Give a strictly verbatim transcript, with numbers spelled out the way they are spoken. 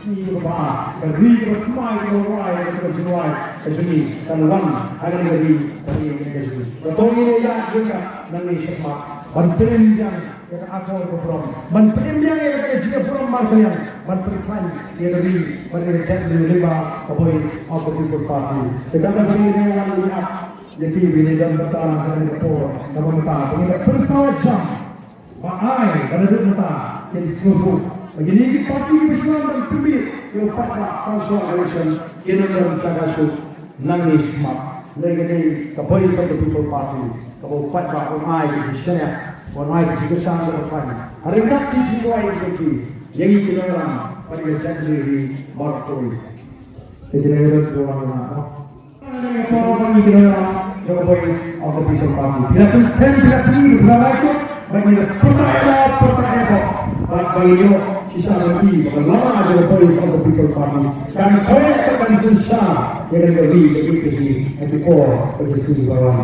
Ka ri kaba thymmai kaba rwai ka jingduwai ka jong ngi kan wan ha kane ka ri ka ri ka jong ngi. Ka tong ngi ïa ka jingkyrkhu nangne shakhmat ban pynbiang ïa ka akor ka burom, ban pynbiang ïa ka jingburom markylliang, ban pynkhlaiñ ïa ka ri bad ïa ka jaitbynriew lyngba ka Voice of the People Party. Te kata ka ri ne wan ïa ïa ki ba ngi don bynta ha kane ka por kaba mynta ba ngi da pyrsa jam. Ba ai ba la dep mynta kin sngewthuh ba kine ki parti kiba shu wan ban pynbieit ïa u paidbah tang shuwa election kin ym don jaka shuh nangne shakhmat. Lei kane ka Voice of the People Party kaba u paidbah un ai ka jingshaniah, un ai ka jingkyrshan kaba khlaiñ ha ryngkat ki jingduwai jong ki ïa ngi ki nongïalam bad ïa ka jaitbynriew baroh kawei. Te kine ki don kiba wan ïa nga. Phi la pynskhem, phi la pynïoh, phi la raikot, bad ngi la pyrta ïa, pyrta ïa, bad ba ngi ïoh shisha lynti ba ka lama jong ka Voice of the People Party kan khreh bad kan synshar ïa kane ka ri ka ri ka jong ngi ha ki por bad ki sngi kiba wan.